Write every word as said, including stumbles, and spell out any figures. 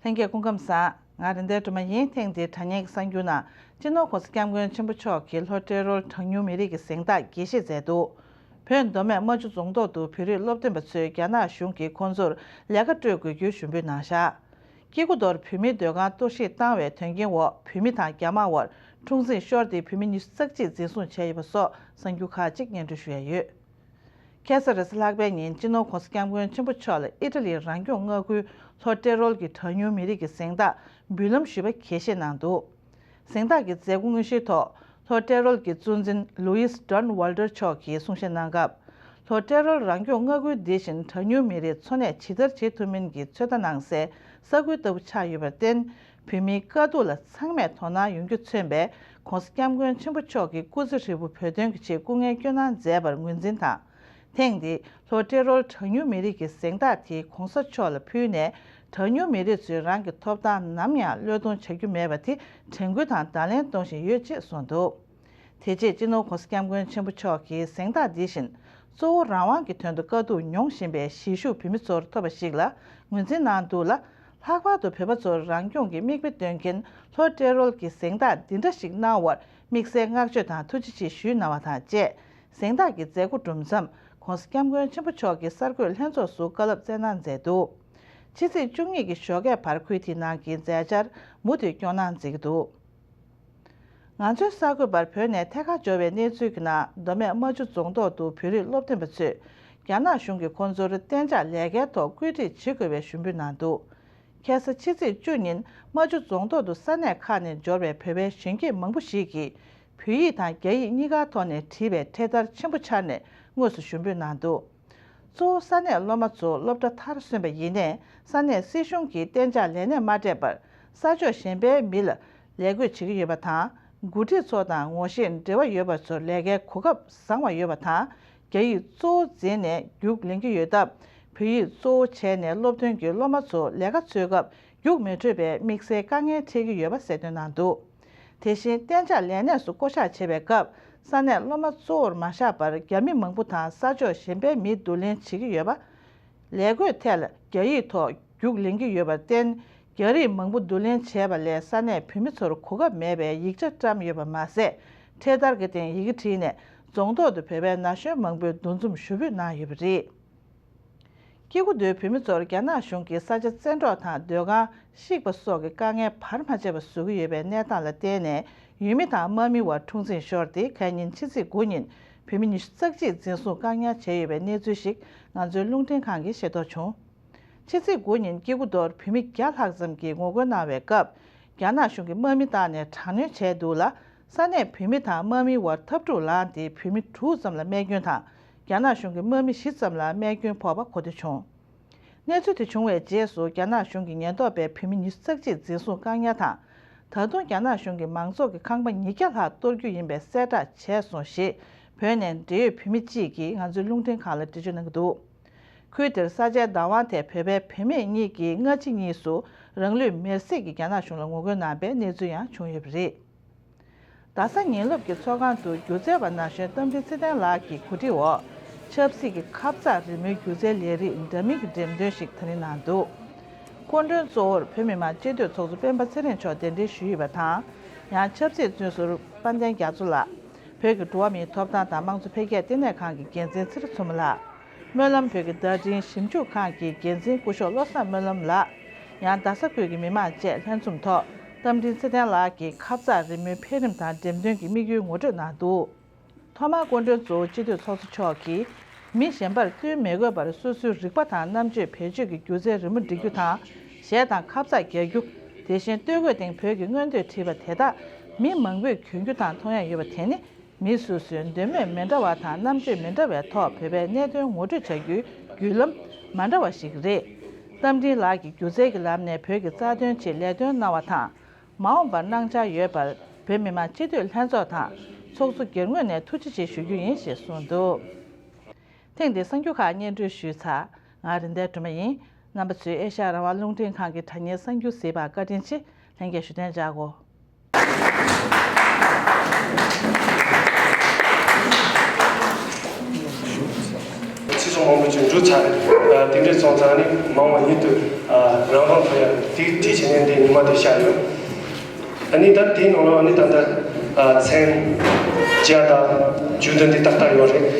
ལྷན་རྒྱས་སྐུ་ཁམས་བཟང་། ང་རེད་མདའ་སྒྲོལ་མ་ཡིན། ཐེངས་འདིའི་དྲ་བརྙན་གྱི་གསར་འགྱུར་ནང་སྤྱི་ནོར་༸གོང་ས་༸སྐྱབས་མགོན་ཆེན་པོ་མཆོག་གིས་ལྷོ་ཏེ་རོལ་གྲངས་ཉུང་མི་རིགས་ཀྱི་གཟེངས་རྟགས་རྒྱས་བཤད་མཛད་འདུག་བོད་མདོ་སྨད་རྨ་ཆུ་རྫོང་ཐོག་ཏུ་བོད་རིགས་སློབ་སྟོན་པ་ཚོས་རྒྱ་ནག་གཞུང་གིས་ཁོང་ཚོར་ལས་ཀ་སྤྲོད་དགོས་རྒྱུའི་ཞུ་འབོད་གནང་བཞག་སྐྱེ་རྒུ་མདོར་བོད་མིའི་སྡོད་ཁང་གཏོར་བཤིག་བཏང་བའི་དོན་རྐྱེན་འོག་བོད་མི་དང་རྒྱ་དམག་དབར་འཁྲུག་འཛིང་ཤོར་ཏེ་བོད་མི་ཉི་ཤུ་རྩ་གཅིག་འཛིན་བཟུང་བྱས་ཡོད་པ་སོགས་གསར་འགྱུར་ཁག་ཅིག་སྙན་སྒྲོན་ཞུ་ཡ་ཡོད། ཁ་སང་རེས་གཟའ་ལྷག་པའི་ཉིན་སྤྱི་ནོར་༸གོང་ས་༸སྐྱབས་མགོན་ཆེན་པོ་མཆོག་ལ་ཨི་ཊ་ལིའི་རང་སྐྱོང་མངའ་ཁུལ་ལྷོ་ཏེ་རོལ་གྱི་གྲངས་ཉུང་མི་རིགས་ཀྱི་གཟེངས་རྟགས་འབུལ་ལམ་ཞུས་པ་རྒྱས་བཤད་གནང་འདུག་གཟེངས་རྟགས་ཀྱི་མཛད་སྒོ་དངོས་གཞིའི་ཐོག་ལྷོ་ཏེ་རོལ་གྱི་གཙོ་འཛིན་ལུའིས་ཌོན་ཝལ་ཏར་མཆོག་གིས་གསུང་བཤད་གནང་སྐབས། ལྷོ་ཏེ་རོལ་རང་སྐྱོང་མངའ་ཁུལ་འདི་བཞིན་གྲངས་ཉུང་མི་རིགས་འཚོ་གནས་ཇི་ལྟར་བྱེད་ཐུབ་མིན་གྱི་ཚོད་ལྟ་གནང་སའི་ས་ཁུལ་ལྟ་བུ་ཆགས་ཡོད་པར་བརྟེན། བོད་མིའི་དཀའ་སྡུག་ལ་ཚང་མས་དོ་སྣང་ཡོང་རྒྱུ་མཚོན་པའི་༸གོང་ས་༸སྐྱབས་མགོན་ཆེན་པོ་མཆོག་གིས་སྐུ་ཚེ་ཧྲིལ་པོ་བོད་དོན་གྱི་ཆེད་སྐུ་ངལ་བསྐྱོན་གནང་མཛད་པར་ངོས་འཛིན་དང་། ཐེངས་འདིའི་ལྷོ་ཏེ་རོལ་གྲངས་ཉུང་མི་རིགས་ཀྱི་གཟེངས་རྟགས་དེ་༸གོང་ས་མཆོག་ལ་ཕུལ་ནས། གྲངས་ཉུང་མི་རིགས་ཚོས་རང་གི་ཐོབ་ཐང་ནམ་ཡང་བློས་གཏོང་བྱ་རྒྱུ་མེད་པ་དེ་དྲན་སྐུལ་དང་བརྡ་ལན་གཏོང་བཞིན་ཡོད་ཅེས་གསུངས་འདུག་དེ་རྗེས་སྤྱི་ནོར་༸གོང་ས་༸སྐྱབས་མགོན་ཆེན་པོ་མཆོག་གིས་གཟེངས་རྟགས་འདི་བཞིན་གཙོ་བོ་རང་དབང་གི་དོན་དུ་དཀའ་སྡུག་མྱོང་བཞིན་པའི་གཞིས་བཞུགས་བོད་མི་ཚོར་ཐོབ་པ་ཞིག་ལ་ངོས་འཛིན་གནང་འདུག་ལ། ལྷག་པར་དུ་བོད་པ་ཚོར་རང་སྐྱོང་གི་མིག་དཔེ་སྟོན་མཁན་ལྷོ་ཏེ་རོལ་གྱི་གཟེངས་རྟགས་འདི་འདྲ་ཞིག་གནང་བར་དམིགས་བསལ་བསྔགས་བརྗོད་དང་ཐུགས་རྗེ་ཆེ་ཞུས་གནང་བ་དང་བཅས། གཟེངས་རྟགས་ཀྱི་མཛད་སྒོ་གྲུབ་མཚམས་༸གོང་ས་༸སྐྱབས་མགོན་ཆེན་པོ་མཆོག་གིས་གསར་འགོད་ལྷན་ཚོགས་སུ་བཀའ་སློབ་སྩལ་གནང་མཛད་འདུག་ཕྱི་ཚེས་བཅུ་གཉིས་ཀྱི་ཞོགས་ཀས་བར་ཁུལ་དེའི་ནང་གི་མཛད་འཆར་མུ་མཐུད་སྐྱོང་གནང་མཛད་ཀྱི་འདུག་ང་ཚོའི་གསར་འགོད་པར་བོད་ནས་ཐད་ཀར་འབྱོར་བའི་གནས་ཚུལ་གྱི་ནང་མདོ་སྨད་རྨ་ཆུ་རྫོང་ཐོག་ཏུ་བོད་རིགས་སློབ་སྟོན་པ་ཚོས་རྒྱ་ནག་གཞུང་གིས་ཁོང་ཚོར་གཏན་འཇགས་ལས་ཀའི་ཐོག་བཀོད་སྒྲིག་བྱེད་དགོས་པའི་ཞུ་འབོད་གནང་འདུག་ཁ་སང་ཕྱི་ཚེས་བཅུ་ཉིན་རྨ་ཆུ་རྫོང་ཐོག་ཏུ་ས་གནས་ཁག་ནས་འབྱོར་བའི་བོད་པའི་གཞོན་སྐྱེས་མང་པོ་ཞིག་གིས་བོད་ཡིག་དང་རྒྱ་ཡིག་གཉིས་ཀའི་ཐོག་ནས་བྲིས་པའི་འཕྲེད་དར་ཆེན་པོ་འཕྱར་ནས་དངོས་སུ་ཞུ་འབོད་གནང་འདུག་གཙོ་བོ་ས་གནས་སློབ་མ་ཚོ་སློབ་གྲྭ་མཐར་སོན་པ་ཡིན་ནའི་ས་གནས་སྲིད་གཞུང་གིས་གཏན་འཇགས་ལས་གནས་མ་སྤྲད་པར་ས་ཕྱོགས་གཞན་པའི་མི་ལ་ལས་བགོས་བྱེད་ཀྱི་ཡོད་པ་དང་། འགོ་ཁྲིད་ཚོ་དང་ངོ་ཤེས་འབྲེལ་བ་ཡོད་པ་ཚོར་ལས་ཀའི་གོ་སྐབས་བཟང་བ་ཡོད་པ་དང་། རྒྱ་ཡིག་གཙོ་བོ་འཛིན་ནས་རྒྱུགས་ལེན་གྱི་ཡོད་སྟབས། བོད་ཡིག་གཙོ་བོ་བྱས་ནས་སློབ་ཐོན་གྱི་སློབ་མ་ཚོ་ལས་ཀ་འཚོལ་སྐབས་རྒྱུགས་མི་འཕྲོད་པའི་དམིགས་བསལ་དཀའ་ངལ་འཕྲད་ཀྱི་ཡོད་པ་གསལ་སྟོན་གནང་འདུག་དེ་བཞིན་གཏན་འཇགས་ལས་གནས་སུ་བསྐོ་གཞག་བྱེད་པའི་སྐབས་ས་གནས་སློབ་མ་གཙོ་བོར་མ་བཞག་པར་རྒྱ་མི་མང་པོ་དང་ས་ཕྱོགས་གཞན་པའི་མིས་བསྡུ་ལེན་བྱེད་ཀྱི་ཡོད་པ། ལས་བགོས་ཐད་ལ་རྒྱ་ཡིག་ཐོག་རྒྱུགས་ལེན་གྱི་ཡོད་པར་བརྟེན། རྒྱ་རིགས་མང་པོ་བསྡུ་ལེན་བྱས་པ་ལས་ས་གནས་བོད་མི་ཚོར་གོ་སྐབས་མེད་པའི་ཡིག་ཆ་བཀྲམ་ཡོད་པ་མ་ཟད། འཕྲེད་དར་གྱི་སྟེང་ཡི་གེ་བྲིས་ནས་རྫོང་ཐོག་ཏུ་བོད་པའི་ན་གཞོན་མང་པོས་འདུ་འཛོམས་ཞུ་འབོད་གནང་ཡོད་པ་རེད། སྐྱེ་རྒུ་མདོའི་བོད་མི་ཚོར་རྒྱ་ནག་གཞུང་གིས་ས་ཆ་བཙན་འཕྲོག་དང་སྡོད་ཁང་བཤིག་པ་སོགས་ཀྱི་དཀའ་ངལ་བར་མ་ཆད་པ་བཟོ་གི་ཡོད་པའི་གནས་སྟངས་ལ་བརྟེན་ནས་ཡུལ་མི་དང་དམག་མི་བར་འཁྲུག་འཛིང་ཤོར་ཏེ་ཁ་ཉིན་ཕྱི་ཚེས་དགུ་ཉིན་བོད་མི་ཉི་ཤུ་རྩ་གཅིག་འཛིན་བཟུང་བཀག་ཉར་བྱས་ཡོད་པའི་གནས་ཚུལ་ཞིག་ང་ཚོའི་རླུང་འཕྲིན་ཁང་གིས་ཤེས་རྟོགས་བྱུང་། ཕྱི་ཚེས་དགུ་ཉིན་སྐྱེ་རྒུ་མདོར་བོད་མི་བརྒྱ་ལྷག་ཙམ་གྱིས་ངོ་རྒོལ་གནང་བའི་སྐབས། རྒྱ་ནག་གཞུང་གིས་དམག་མི་བཏང་ནས་དྲག་གནོན་བྱས་འདུག་ལ། ས་གནས་བོད་མི་དང་དམག་མིའི་བར་འཐབ་འཁྲུག་ལངས་ཏེ་བོད་མི་དྲུག་ཙམ་ལ་རྨས་སྐྱོན་དང་། རྒྱ་ནག་གཞུང་གིས་དམག་མི་བཞི་ཙམ་ལ་རྨས་སྐྱོན་ཕོག་པ་གོ་ཐོས་བྱུང་། གནས་ཚུལ་དེ་བྱུང་བའི་རྗེས་སུ་རྒྱ་ནག་གཞུང་གིས་ཉེན་རྟོག་པས་བོད་མི་ཉི་ཤུ་རྩ་གཅིག་འཛིན་བཟུང་བཀག་ཉར་དང་། ད་དུང་རྒྱ་ནག་གཞུང་གིས་མང་ཚོགས་ཀྱི་ཁང་པ་ཉིས་བརྒྱ་ལྷག་གཏོར་རྒྱུ་ཡིན་པའི་གསལ་བསྒྲགས་བྱས་སོང་ཞེས་བོད་ནས་འབྲེལ་ཡོད་བོད་མི་གཅིག་གིས་ང་ཚོའི་རླུང་འཕྲིན་ཁང་ལ་འགྲེལ་བརྗོད་གནང་གི་འདུག་ཁུལ་དེར་ས་ཆའི་བདག་དབང་ཐད་བོད་པའི་བུད་མེད་གཉིས་ཀྱིས་སྔ་ཕྱི་གཉིས་སུ་རང་ལུས་མེར་སྲེག་གིས་རྒྱ་ནག་གཞུང་ལ་ངོ་རྒོལ་གནང་པའི་གནས་ཚུལ་ཡང་བྱུང་ཡོད་པ་རེད། རྡ་ས་ཉིན་རླབས་ཀྱི་ཚོགས་ཁང་དུ་སྒྱུ་རྩལ་བ་ན་གཞོན་རྟ་མགྲིན་ཚེ་བརྟན་ལགས་ཀྱི་གོ་སྒྲིག་འོག་ཆབ་སྲིད་ཀྱི་ཁ་ཙ་རི་མོའི་སྒྱུ་རྩལ་ལས་རིགས་འདྲ་མིན་གྱི་འགྲེམས་སྟོན་ཞིག་དེ་རིང་གནང་འདུག་སྐུ་མགྲོན་གཙོ་བོར་བོད་མི་མང་སྤྱི་འཐུས་ཚོགས་གཙོ་སྤེན་པ་ཚེ་རིང་མཆོག་གདན་འདྲེན་ཞུས་ཡོད་པ་དང་། ཡང་ཆབ་སྲིད་བཙོན་ཟུར་དཔལ་ལྡན་རྒྱ་མཚོ་ལགས། བོད་ཀྱི་འགྲོ་བ་མིའི་ཐོབ་ཐང་དང་དམངས་གཙོ་འཕེལ་རྒྱས་ལྟེ་གནས་ཁང་གི་འགན་འཛིན་ཚེ་རིང་མཚོ་མོ་ལགས། སྨོན་ལམ་བོད་ཀྱི་བརྡ་འཕྲིན་ཞིབ་འཇུག་ཁང་གི་འགན་འཛིན་སྐུ་ཞབས་བློ་བཟང་སྨོན་ལམ་ལགས། ཡང་རྡ་ས་ཁུལ་གྱི་མི་མང་བཅས་ལྷན་འཛོམས་ཐོག་རྟ་མགྲིན་ཚེ་བརྟན་ལགས་ཀྱིས་ཁ་ཙ་རི་མོའི་འཕེལ་རིམ་དང་འགྲེམས་སྟོན་གྱི་དམིགས་ཡུལ་ངོ་སྤྲོད་གནང་འདུག་ཐོག་མར་སྐུ་མགྲོན་གཙོ་བོ་སྤྱི་འཐུས་ཚོགས་གཙོ་མཆོག་གིས། མི་གཞན་པར་བསྟུན་མི་དགོས་པར་སོ་སོའི་རིག་པ་དང་རྣམ་དཔྱོད་བེད་སྤྱོད་ཀྱིས་སྒྱུ་རྩལ་རི་མོ་འབྲི་རྒྱུ་དང་། གཞས་དང་ཁ་ཙ་རྒྱག་རྒྱུ། དེ་བཞིན་སྟོད་གོས་སྟེང་བོད་ཀྱི་མངོན་འདོད་བྲིས་པ་དེ་དག་མི་མང་པོས་གྱོན་རྒྱུ་དང་མཐོང་ཡ་ཡོད་པ་དེ་ནི། མི་སོ་སོའི་འདོད་མོས་མི་འདྲ་བ་དང་རྣམ་དཔྱོད་མི་འདྲ་བའི་ཐོག་བོད་པའི་གནད་དོན་ངོ་སྤྲོད་བྱ་རྒྱུའི་བརྒྱུད་ལམ་མ་འདྲ་བ་ཞིག་རེད། རྟ་མགྲིན་ལགས་ཀྱིས་སྒྱུ་རྩལ་གྱི་ལམ་ནས་བོད་ཀྱི་རྩ་དོན་ཆེད་ལས་དོན་གནང་བ་དང་། མ་འོངས་པར་གནང་འཆར་ཡོད་པར་བོད་མི་མང་སྤྱི་འཐུས་ལྷན་ཚོགས་དང་ཚོགས་གཙོ་སྒེར་ངོས་ནས་ཐུགས་རྗེ་ཆེ་ཞུ་རྒྱུ་ཡིན་ཞེས་གསུངས་འདུག་ཐེངས་འདིའི་གསར་འགྱུར་ཁག་སྙན་སྒྲོན་ཞུས་ཚར། ང་རིན་ལྡན་སྒྲོལ་མ་ཡིན། རྣམ་པ་ཚོས་ཨེ་ཤ་ཡ་རང་དབང་རླུང་འཕྲིན་ཁང་གི་དྲ་བརྙན་གསར་འགྱུར་གཟིགས་པར་བཀའ་དྲིན་ཆེ། ལྷན་རྒྱས་བཞུགས་གདན་འཇགས་སྒོ། མང་པོ་ཅིག་འགྲོ་ཚར་རེད། ཨ་དེ་འདྲས་སོང་ཙང་ནི་མང་བ་ཉིད་དུ་ཨ་རང་དབང་ཐོབ་ཡ་དེ་དེ་བྱས་ནས་འདི་ཉི་མ་དེ་ཤར་ཡོད། ཨ་ནི་ད་དེའི་ནང་ལ་ཨ་ནི་ད་ལྟ་ཨ་མཚན་བརྒྱ་དང་བཅུ་བདུན་དེ་ཏག་ཏག་ཡོད་རེད།